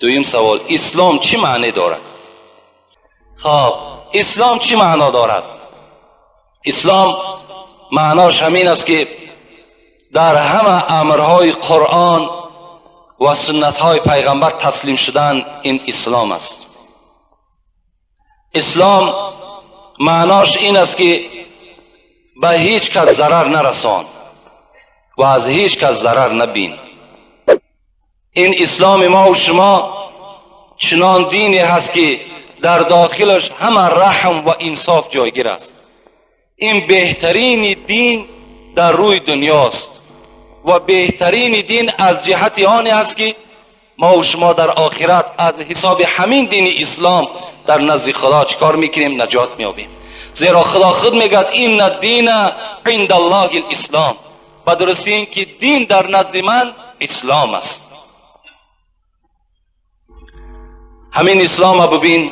Дуюм савол: ислом чӣ маъне дорад? Хоб, ислом чӣ маъно дорад? Ислом маънош ҳамин аст, ки дар ҳама амрҳои Қуръон ва суннатҳои пайғамбар таслим шудан, ин ислом аст. Ислом маънош ин аст, ки ба ҳеҷ кас зарар нарасон ва аз ҳеҷ кас зарар набин. Ин исломи мо шумо чунон дине ҳаст, ки дар дохилаш ҳама раҳм ва инсоф ҷойгир аст. Ин беҳтарини дин дар рӯи дунёст ва беҳтарини дин аз ҷиҳати оне аст, ки мо шумо дар охират аз ҳисоби ҳамин дини ислом дар назди Худо чӣ кор мекунем? Наҷот меёбем. Зеро Худо худ мегӯяд: «Инна дина инда Аллоҳи лислом». Ба дурустӣ ин ки дин дар назди ман ислом аст. Ҳамин ислома бибин,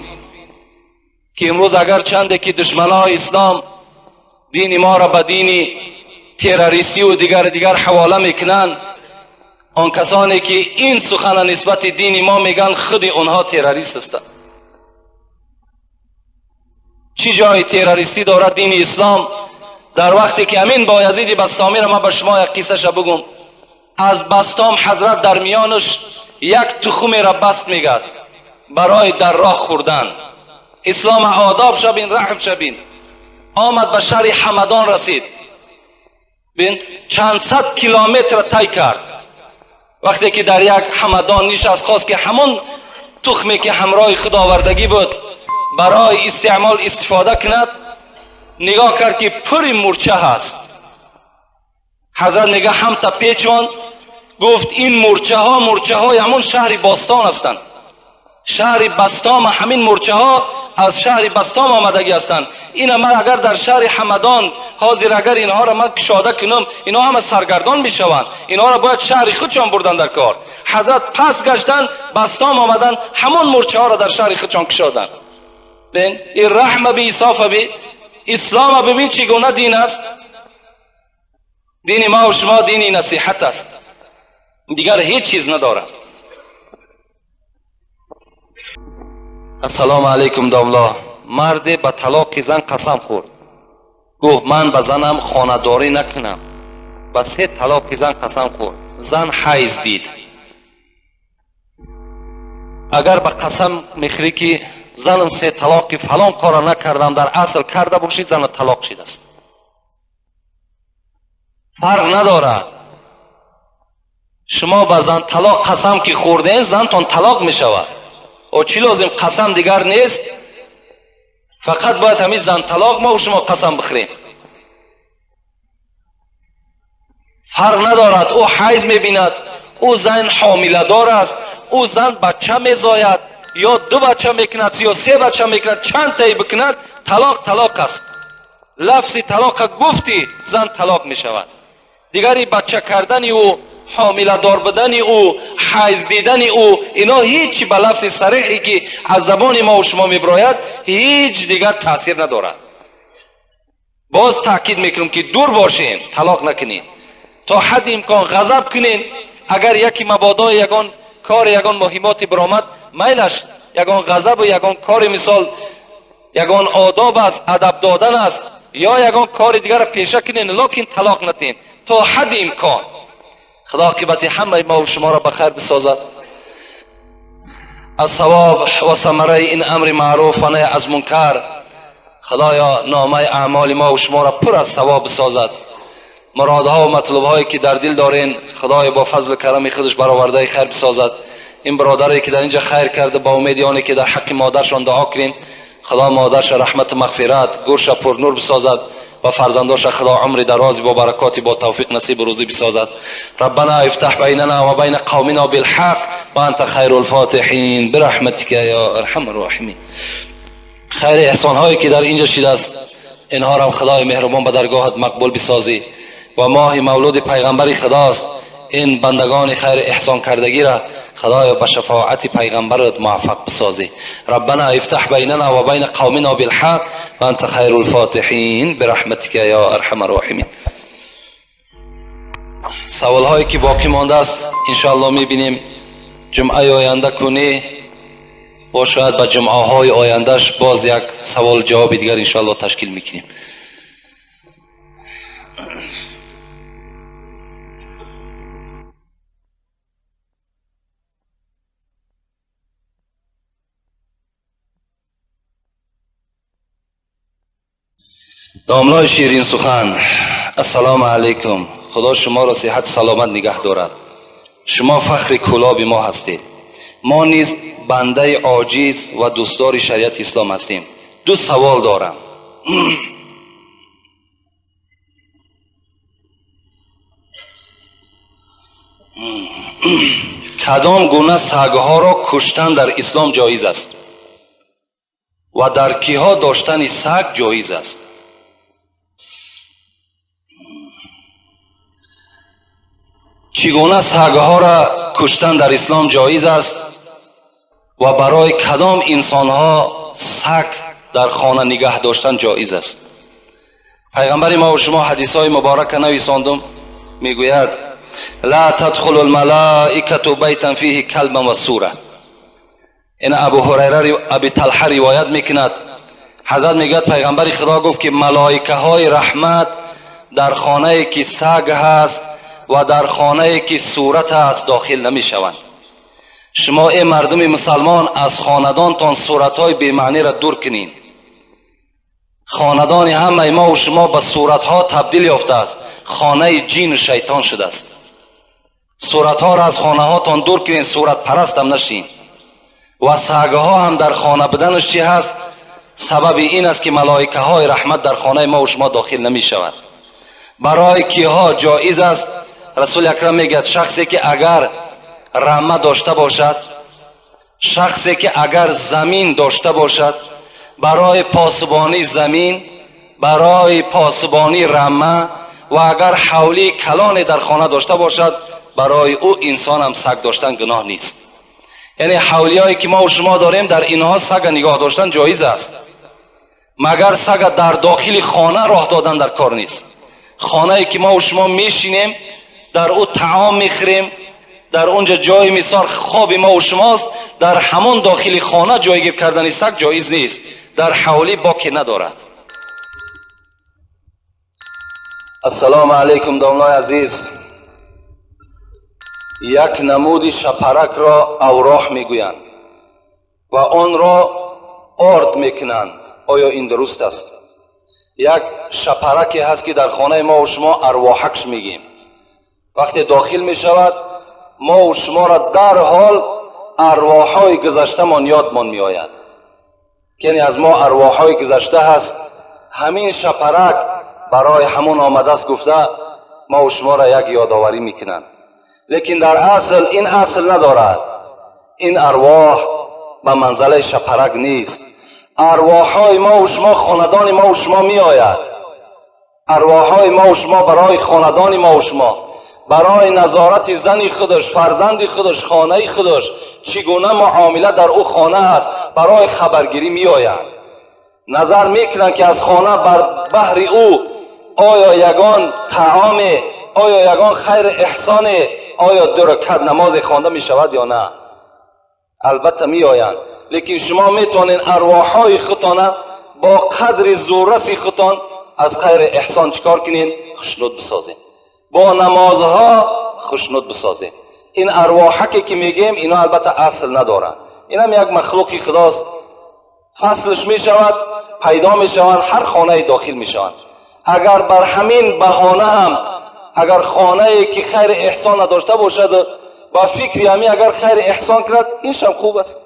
ки имрӯз агар чанде ки душманои ислом дини моро ба дини террористию дигар дигар ҳавола мекунанд, он касоне ки ин сухана нисбати дини мо мегӯянд, худи онҳо террорист ҳастанд. Чӣ ҷои террористӣ дорад дини ислом? Дар вақте ки ҳамин Боязиди Бастомиро ман ба шумо як қиссаша бигӯм. Аз Бастом ҳазрат дар миёнаш як тухумеро баст мегад барои дар роҳ хӯрдан. Ислом одоб шабин, раҳм шабин. Омад, ба шаҳри Ҳамадон расид. Бин, чанд сад километр тай кард. Вақте ки дар як Ҳамадон нишаст, хост, ки ҳамон тухме ки ҳамроҳи худ овардагӣ буд, барои истеъмол истифода кунад, нигоҳ кард, ки пури мурча ҳаст. Ҳазрат мега, ҳамта печон, гуфт: «Ин мурчаҳо мурчаҳои ҳамон шаҳри бостон ҳастанд, шаҳри Бастома. Ҳамин мурчаҳо аз шаҳри Бастом омадагӣ ҳастанд. Ина ман агар дар шаҳри Ҳамадон ҳозир агар инҳоро ман кушода кунам, инҳо ҳама саргардон мешаванд. Инҳоро бояд шаҳри худшон бурдан дар кор». Ҳазрат пас гаштанд, Бастом омаданд, ҳамон мурчаҳоро дар шаҳри худшон кушоданд. Бин, ин раҳма би, инсофа би, ислома бибин, чӣ гуна дин аст. Дини ма шумо дини насиҳат аст, дигар ҳеҷ чиз надорад. Ассалому алайкум, домло. Марде ба талоқи зан қасам хӯрд, гуфт: «Ман ба занам хонадорӣ накунам». Ба се талоқи зан қасам хӯрд, зан ҳайз дид. Агар ба қасам мехӯрӣ, ки занам се талоқи фалон корро накардам, дар асл карда бошӣ, зана талоқ шидааст, фарқ надорад. Шумо ба зан талоқ қасам ки хӯрден, зантон талоқ мешавад. О, чӣ лозим? Қасам дигар нест, фақат бояд ҳамин зан талоқ мо шумо қасам бихӯрем. Фарқ надорад, ӯ ҳайз мебинад, ӯ зан ҳомиладор аст, ӯ зан бача мезояд ё ду бача мекунад ё се бача мекунад, чанд таи бикунад, талоқ талоқ аст. Лафзи талоқа гуфтӣ, зан талоқ мешавад. Дигари бача кардани ӯ, ҳомиладор будани ӯ, ҳайз дидани ӯ, ино ҳеҷ ба лафзи сареҳе ки аз забони мо шумо мебирояд, ҳеҷ дигар таъсир надорад. Боз таъкид мекунем, ки дур бошем, талоқ накунем, то ҳадди имкон ғазаб кунем. Агар яке мабодои ягон кори, ягон муҳимоте биромад, майлаш, ягон ғазабу ягон кори, мисол, ягон одоб аст, адаб додан аст ё ягон кори дигарро пеша кунем, локин талоқ натем то ҳадди имкон. Худо оқибати ҳамаи мо шуморо ба хайр бисозад. Аз савоб ва самараи ин амри маъруф ва наҳй аз мункар, Худоё, номаи аъмоли мо шуморо пур аз савоб бисозад. Муродҳо ва матлубҳое ки дар дил дорен, Худоё, бо фазлу карами худаш баровардаи хайр бисозад. Ин бародаре ки дар инҷа хайр карда, ба умеди оне ки дар ҳаққи модаршон дуо кунем, Худо модарша раҳмату мағфират, гӯрша пурнур бисозад ва фарзандоша Худо умри дарози бо баракоти, бо тавфиқ насибу рӯзӣ бисозад. Раббана ифтаҳ байнана ва байна қавмина билҳақ ва анта хайрул фотиҳин бирахматика я арҳамар роҳимин. Хайри эҳсонҳое ки дар инҷа шидааст, инҳоро Худои меҳрубон ба даргоҳат мақбул бисозӣ. Ва моҳи мавлуди пайғамбари Худост, ин бандагони хайри эҳсон кардагиро, Худоё, ба шафоати пайғамбарат муваффақ бисозӣ. Раббана ифтаҳ байнана ва байна қавмина билҳақ ва анта хайрул фотиҳин бирахматика я арҳамар роҳимин. Саволҳое ки боқӣ мондааст, иншоалло, мебинем. Ҷумъаи оянда кунӣ ва шояд ба ҷумъаҳои ояндаш боз як савол ҷавоби дигар иншоаллоҳ ташкил мекунем. Домлои ширин сухан, ассалому алайкум. Худо шуморо сиҳат саломат нигаҳ дорад. Шумо фахри кӯлоби мо ҳастед. Мо низ бандаи оҷиз ва дӯстдори шариати ислом ҳастем. Ду савол дорам. Кадом гуна сагҳоро куштан дар ислом ҷоиз аст ва дар киҳо доштани саг ҷоиз аст? Чӣ гуна сагҳоро куштан дар ислом ҷоиз аст ва барои кадом инсонҳо саг дар хона нигаҳ доштан ҷоиз аст? Пайғамбари мо ва шумо ҳадисҳои муборака нависондум, мегӯяд: ла тадхулу лмалаикату байтан фиҳи калбан ва сура. Ин Абу Ҳурайра, Аби Талҳа ривоят мекунад. Ҳазрат мегӯяд, пайғамбари Худо гуфт, ки малоикаҳои раҳмат дар хонае ки саг ҳаст ва дар хонае ки сурат аст дохил намешаванд. Шумо эй мардуми мусалмон, аз хонадонтон суратҳои бемаъниро дур кунед. Хонадони ҳамаи мо ва шумо ба суратҳо табдил ёфтааст, хонаи ҷину шайтон шудааст. Суратҳоро аз хонаҳотон дур кунед, суратпарастам нашин. Ва сагҳо ҳам дар хона буданаш чӣ ҳаст? Сабаби ин аст, ки малоикаҳои раҳмат дар хонаи мо ва шумо дохил намешавад. Барои киҳо ҷоиз аст? Расули акрам мегӯяд, шахсе ки агар рама дошта бошад, шахсе ки агар замин дошта бошад, барои посбонии замин, барои посбонии рама ва агар ҳавлии калоне дар хона дошта бошад, барои ӯ инсонам саг доштан гуноҳ нест. Яъне ҳавлиҳое ки мо ва шумо дорем, дар инҳо сага нигоҳ доштан ҷоиз аст, магар сага дар дохили хона роҳ додан дар кор нест. Хонае ки мо ва шумо мешинем, дар ӯ таом мехӯрем, дар онҷа ҷои мисол хоби мо ва шумост, дар ҳамон дохили хона ҷойгир кардани саг ҷоиз нест. Дар ҳавлӣ боке надорад. Ассалому алайкум, домлои азиз. Як намуди шапаракро авроҳ мегӯянд ва онро орд мекунанд. Оё ин дуруст аст? Як шапараке ҳаст, ки дар хонаи мо ва шумо арвоҳакш мегӯем. Вақте дохил мешавад, мо ва шуморо дарҳол арвоҳҳои гузаштамон ёдмон меояд, яъне аз мо арвоҳҳои гузашта ҳаст. Ҳамин шапарак барои ҳамон омадааст гуфта, мо ва шуморо як ёдоварӣ мекунанд. Лекин дар асл ин асл надорад. Ин арвоҳ ба манзалаи шапарак нест. Арвоҳҳои мо ва шумо хонадони мо ва шумо меояд. Арвоҳҳои мо ва шумо барои хонадони мо ва шумо, барои назорати зани худаш, фарзанди худаш, хонаи худаш, чӣ гуна муомила дар ӯ хона аст, барои хабаргирӣ меоянд. Назар мекунанд, ки аз хона бар баҳри ӯ оё ягон таоме, оё ягон хайри эҳсоне, оё ду ракат намозе хонда мешавад ё на. Албатта меоянд, лекин шумо метавонед арвоҳҳои худтона бо қадри зурраси худтон аз хайри эҳсон чӣ кор кунед? Хушнуд бисозед, бо намозҳо хушнуд бисозед. Ин арвоҳаке ки мегӯем, ино албатта асл надоранд. Инам як махлуқи худост. Фаслш мешавад, пайдо мешаванд, ҳар хонае дохил мешаванд. Агар бар ҳамин баҳона ҳам агар хонае ки хайри эҳсон надошта бошад, ба фикри ҳамин агар хайри эҳсон кунад, иншам хуб аст.